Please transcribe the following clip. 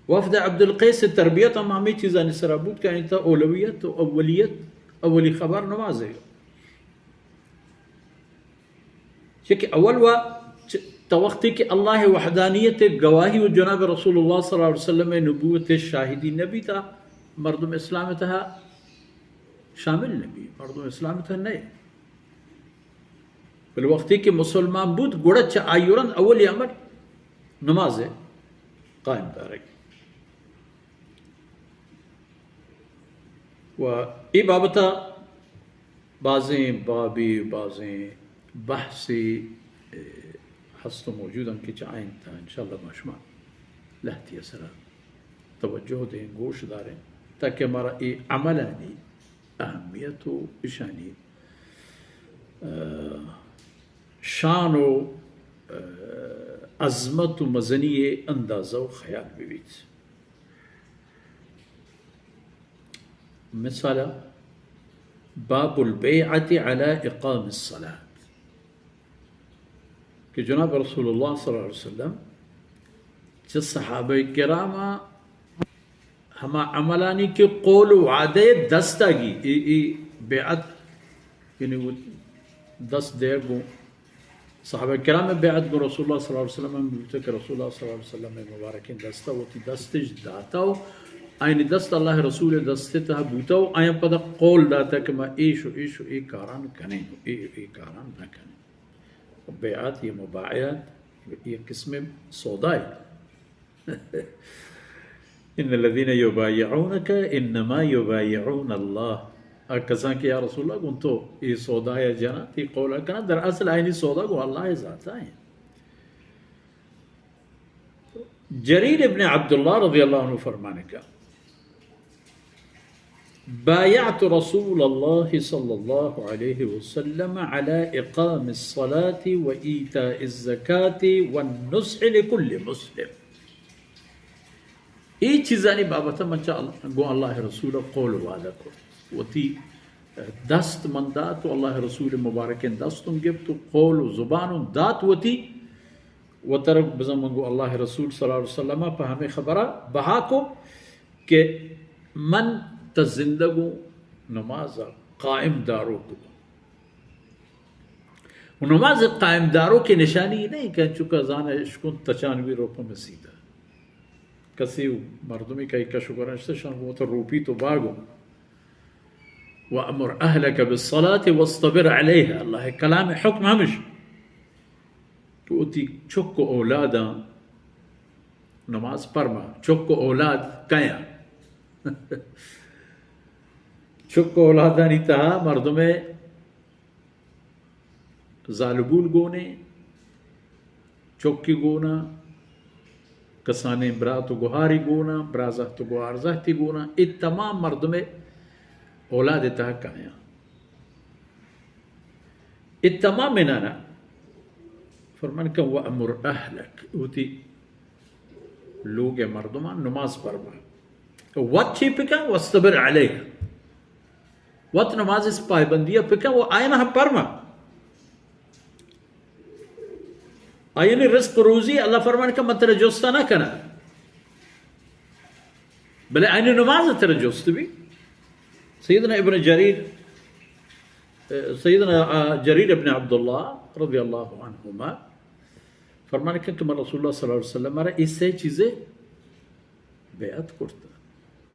وفد عبدالقیس تربیت ہم ہمے چیزانی سرا بوت کہ آئی تہا اولویت و اولیت، اولی خبر نماز ہے۔ چہ کہ اول و چہ، تا وقتی کہ اللہ وحدانیت گواہی و جناب رسول اللہ صلی اللہ علیہ وسلم نبوت شاہدی نبی، تا مردم اسلام تہا شامل نبی، مردم اسلام تہا نئے۔ بلے وقتی کہ مسلمان بوت، گڑا چہ آئی رند اولی عمل نماز قائم دارگ۔ و اے بابتا بازیں بابی، بازیں بحثی، اے، ہست و موجود انت کہ چہ آئین تا انشاءاللہ ما شما لہتی سرا توجہ دیں، گوش داریں، تاکہ ہمارا اے عملانی اہمیت و اشانی، آ، شان و، آ، عظمت و مزنی اندازہ و خیال ببیت۔ مثالا، باب البیعة علی اقام الصلاة، کہ جناب رسول اللہ صلی اللہ علیہ وسلم چہ صحابہ کراما ہما عملانی کہ قول و وعدہ دستا گی، اے، اے بیعت، یعنی وہ دست دے گو صحابہ کرام بیعت گو رسول اللہ صلی اللہ علیہ وسلم ہم بوتا کہ رسول اللہ صلی اللہ علیہ وسلم مبارکیں دستا وتی دستش داتا و آئین دست اللہ رسول دست تہا بوتا و آیا پدا قول داتا کہ ما ایش و ایش و اے کاران کنیں و اے، اے کاران نہ کنیں۔ بیعت یا مبایعت یک قسم سودائے۔ ان الذين يبايعونك انما يبايعون الله۔ آ کسان کہ یا رسول اللہ گوں تو اے سودا یا جنا، تی قول کنا، در اصل آئینی سودا گوں اللہ ذاتا ہیں۔ جریر ابن عبداللہ رضی اللہ عنہ فرمانے کا، بايعت رسول الله صلى الله عليه وسلم على إقام الصلاة وإيتاء الزكاة والنصح لكل مسلم۔ اے چیزانی بابت من چہ ال-، گوں اللہ رسول قول وعدہ کرت۔ وتی دست من دات و اللہ رسول مبارکیں دستوں گپت و قول و زبانوں دات وتی۔ و ترک بزن من گوں اللہ رسول صلی اللہ علیہ وسلم پہ ہمیں خبرہ بہا کو کہ من تا زندگوں نماز قائم داروک بوں۔ و نماز قائم داروک نشانی نہیں کہ چونکہ زان اشکن تچانوی روپ مسیدہ۔ کسی مردمی کئی کش و گرنشتہ شان گوں تو روپی تو باگو۔ وأمر أهلك بالصلاة واصطبر عليها۔ اللہ کلام حکم ہمش۔ تو وتی چک و اولاداں نماز پرما، چک و اولاد کیاں؟ چک و اولادانی تہا مردم زالبول گونے، چکی گونا، کسانیں برات و گوہاری گونا، برازہت و گوہارزہتی گونا، اے تمام مردم اولاد تہا کایاں۔ اے تمام انانا فرمان کہ وأمر أهلك، وتی لوگ مردمان نماز پرما۔ وت چی پکن؟ واصطبر عليها۔ وت نماز اس پائبندی پکن و آئین ہم پرما۔ آئین رزق روزی اللہ فرمان کہ من ترا جستا نہ کنا۔ بلے آئین نماز ترا جست بی۔ سیدنا ابن جریر، سیدنا، آ، جریر ابن عبداللہ رضی اللہ عنہما فرمان کہ من رسول اللہ صلی اللہ علیہ وسلم را اس سے چیزیں بیعت کرتا۔